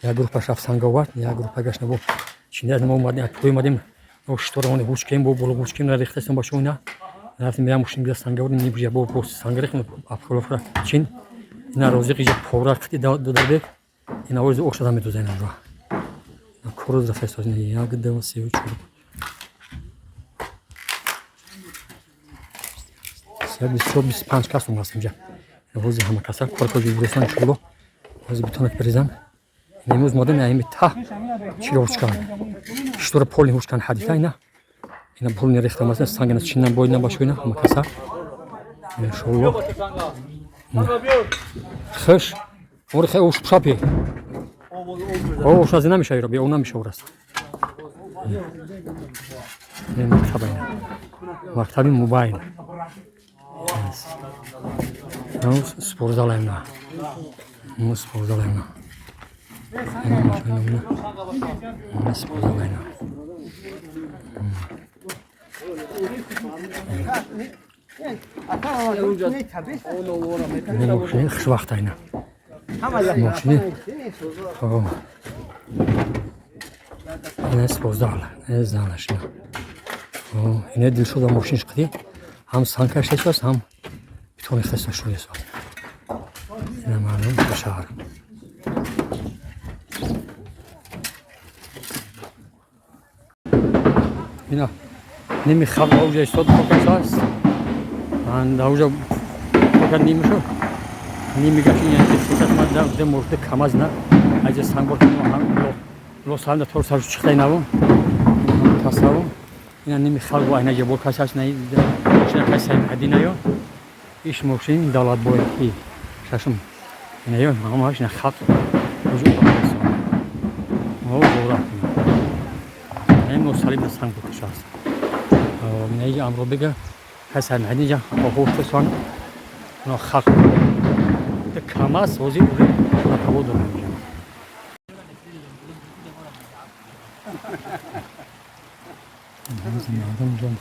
Як группаш рафт санг овард, як группа гашт бо чинда. Мо омадем, пӯй омадем, штора ҳуч кем, бо боло ҳуч кем рехтастем ба шумо. Рафтем, я мошин гида санг овардем, нибужа бо санг рехтем, апхолофра чин. Ина розиқ иҷа пора қити додарбек, ина ози ошада медоза, ина ҷо короз рафта. Як, ду, се, чор, 24, 25 кас омаст инҷа. Ҳози ҳама каса кор коҷи буресан, иншоалло ҳози битонак бирезан. Имрӯз модем ами та чиро ҳучкан, штора поли ҳучкан ҳадита. Ина пол нерехта, масалан, сангана чинан боидна башоина ҳама каса, иншоалло. Хеш ори хе ош шапи ош аз намеша, иро бе намеша ораст. Мактаба, мактаби мубайн спортзал, ина спортзал, ина спортзал, ина мошини хушвақт, ина мошини, ина спортзал, залаш, ина Дилшода мошинш қити ҳам санг кашидааст, ҳам битон рехтааст, шудааст. Ина мардум шаҳр. Ина ними халқ ауҷа истод касааст, ауҷа пока нимшо ними гашт. Мошина камаз на аҷа сангбор лосанда тор сарш чихтай наву касаву. Ина ними халқ айна ҷабор касааст, мошина касаи ҳадинаё иш мошин давлатбой шашум инаё ҳамааш. Ина халқ бора носалим санг букашааст. Инаи амробега касаи ҳадинҷа оҳофтасан. Ина халқ камаз ҳозир уже ҳаво дорам инҷа. Мардум ҷон.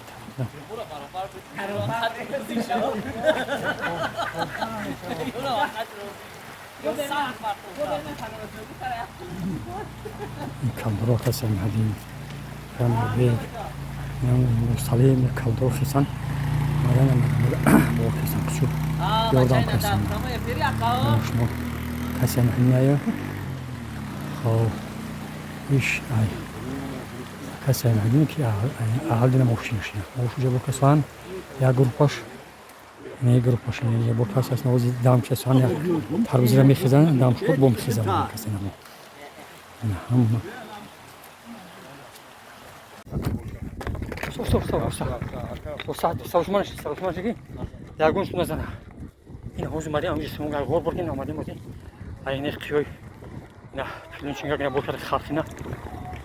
Калдоро касем ҳадин бек салим калдоро хисан бо хисан кучук ёрдам касем шумо касем ҳиняё. Хоб, иш ай касем ҳадин ки аҳал дина мошин шина мошуҷа бо касан як группаш, не группаш не бо кас аст. Навози дам касан як тарбузира мехезан, дам шуд, бо мехезан касена ҳама. Стоп, стоп, стоп, стоп, сарушманаш, сарушманаш ки ягон шуд назана. Ин ҳозир омадем, амҷи симон ғор бурдем, омадем, омадем. Ай ин қиёй ина пилунчинга ина бокар халқина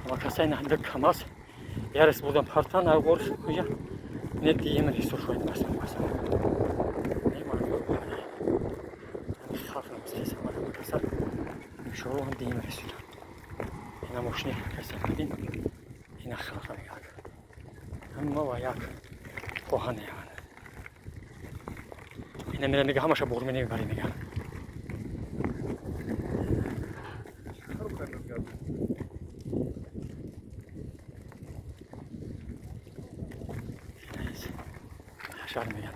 ва каса ина д камаз ярес бурдан партан ай ғор куҷа не дием ҳисо шуд масалан масалан. Халқина каса иншоалло ҳам дием ҳисо. Ина мошини каса дидин, ина халқа як ҳама ва як коҳане. Ина мера мега, ҳамаша буғр мебарем, мега. Шаҳр меган.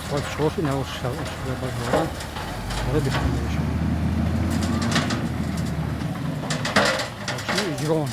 Соат 4 шуд, навошбаран ора бихонда мешавад. Иҷрон.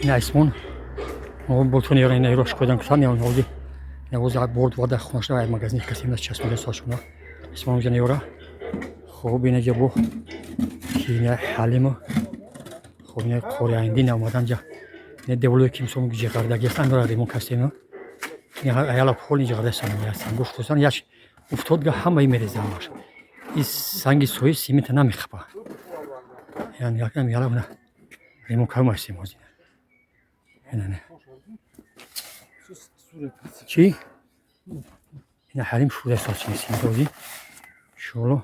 Ин айсмон ботун ёра ина рош кодан касан я ҳози. Ина борд вада хонашда ай магазин касем нас часпида сошуна. Исмон ҷа неёра. Хоб ина ҷа бо ки ина Ҳалима. Хоб ина кори айндин омадан ҷа. Ина деволое ки мисол ҷиғардаги аст, андора ремонт кастем. Ина аяла пол ҷиғарда сан я сангош хусан яш уфтод га ҳамаи мереза ҳамаш. И санги сои симента намехапа. Яъне якам яла уна ремонт кардем ҳозир. Ина не. Чӣ? Ина Ҳалим шуда сочи симент ҳозир. Иншоалло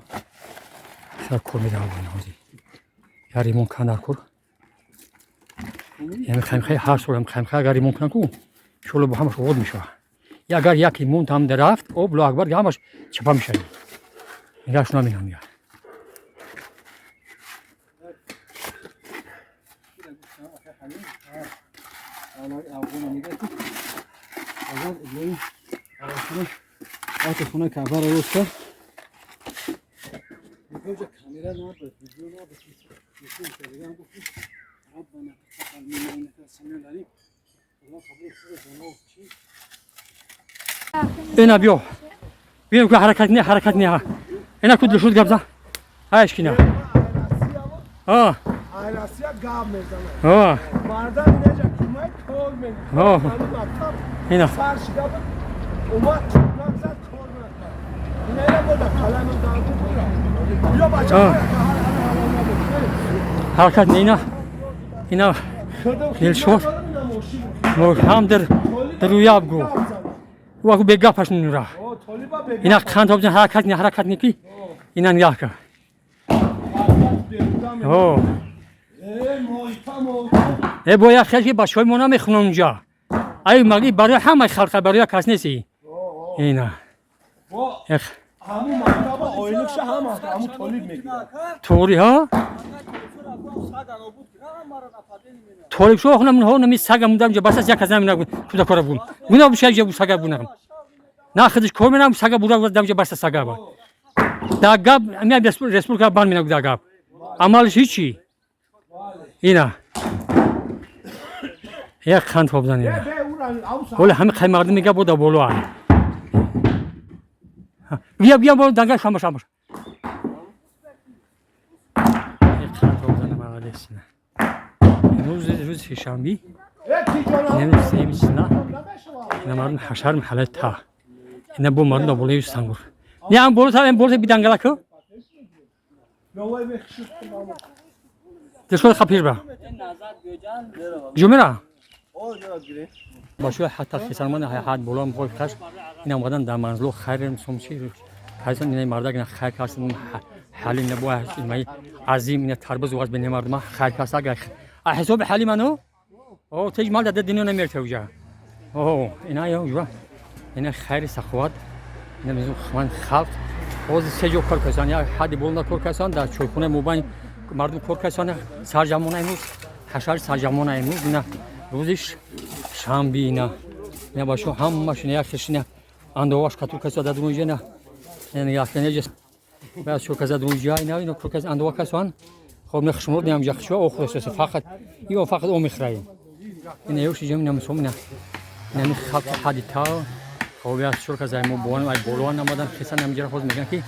сар кор медиҳам ҳозир. Я ремонт кан дар кор. Яъне хаймхай ҳар сол хаймхай агар ремонт кунам ку, иншоалло бо ҳамаш обод мешавад. Я агар як ремонт ҳам рафт, об ло акбар ҳамаш чапа мешавад. Нигоҳш наминам нигоҳ. Ина биё. Биё ку ҳаракат не, ҳаракат не. Ина ку душуд гап за. Айш кина. А. Айрасия гап мезанад. А. Мардам инҷа кумак кор мекунад. Ина. Сар шида буд. Омад кумак зад кор накард. Ина ина бода калам дарду бура. Биё бача. Ҳаракат не ина. Ина. Дилшод. Мо ҳам дар рӯяб гу. Ваку бегапаш нура. Ина қанд обзан ҳаракат не, ҳаракат не ки. Ина нигоҳ кар. О. Э бояд хел ки бачаҳои мо намехонанд унҷа. Ай маги барои ҳамаи халқа, барои як кас нест. Ина. Эх. Ҳамун мактаба ойликша ҳама ҳамун толиб мегирад. Тори ҳа? Толиб шо хонам ҳо нами сага мудам ҷа басас як аз намина кудакора бугум. Гуна бушай ҷа сага бунам. На худиш кор менам сага бура дам ҷа басас сага ба. Да гап ами республика бан мена да гап. Амалш ҳичи. Ина. Як қанд хобзан ина. Ола ҳами қай мардум мега бо да боло ай. Бия бия бо данга шама шама. Як қанд хобзан молодец ина. Рӯзи сешанби имрӯз сеюми сина ина мардум ҳашар маҳаллаи та. Ина бо мардум дар болои сангур. Не ам боло та ам боло бидангала ку. Дилшод хапир ба. Ҷумера? Бачаҳо ҳатта хисарман ҳад боло мхой хаш ина омадан дар манзило хайр сомчи хайсан ина мардак ина хайр касн ҳалим набо ина азим ина тарбуз ваз бин мардума хайр кас агар а ҳисоби ҳалиману о теж мал дада дино намерта уҷа. О ина ё уҷа ина хайри саховат ина мизу ман халқ ҳозир се ҷо кор касан як ҳадди болона кор касан дар чойхонаи мобайн мардум кор касан сарҷамона имрӯз ҳашари сарҷамона имрӯз ина рӯзи шанби ина ина бачаҳо ҳамаш ина як хешина андоваш катур каса дар дунҷа ина ина як ина баъд чор каса дунҷа ина ина кор каса андова касан хоб не хушмур неам ҷа хушва охур фақат ё фақат о мехраем ина ёши ҷам ина мисом ина ина ми халқ ҳадди та хоб як чор каса мо бован ай болоан омадан хесан ҳамҷара хоз мегӯянд ки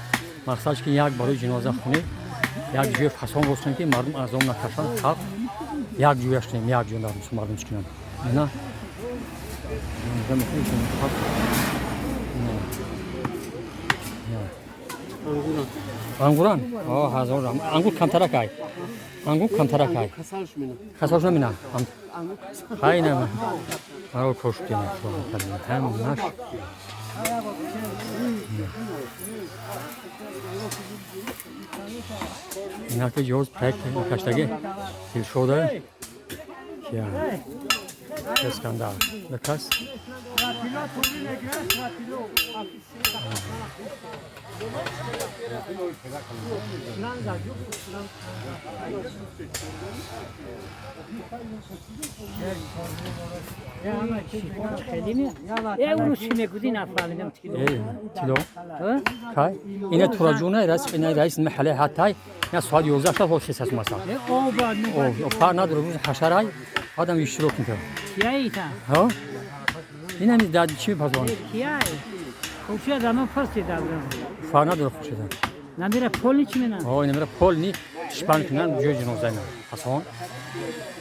мақсадш ки як барои ҷиноза хунӣ як ҷои фасон рост кунем ки мардум азоб накашанд халқ як ҷояш кунем як ҷо дар мардум чӣ кунанд ина ангуран ҳазор ангур камтарак ай ангур камтарак ай касалш намина ҳай на маро кошудем ҳамаш инаки ҷоз проект каштаги дилшода кия Искандар дакас Тило кай ина тураҷуна рас ина раис маҳалла ҳаттай ина соат 11 шаб ҳол хисас маса о фар надора рӯз ҳашарай одам иштирок мекунад. Ҳа? Ин ҳами дар чӣ пазон? Кияй? Хуршед ама пурсид абрам. Фарқ надорад хуршеда. Намира полни чӣ менам? О, инамира полни шпан кунан ҷои ҷаноза ина. Асон.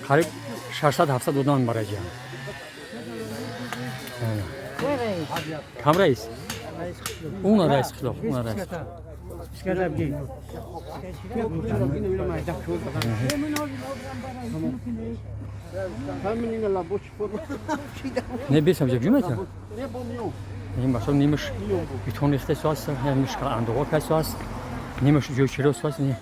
Қариб 600-700 одам мебараҷа. Кам раис? Уна раис қишлоқ, уна раис. Не бесам ҷаб ҷумата? Ин башо нимаш битон рехта суаст, нимаш андоға кай суаст, нимаш ҷои чиро суаст, не.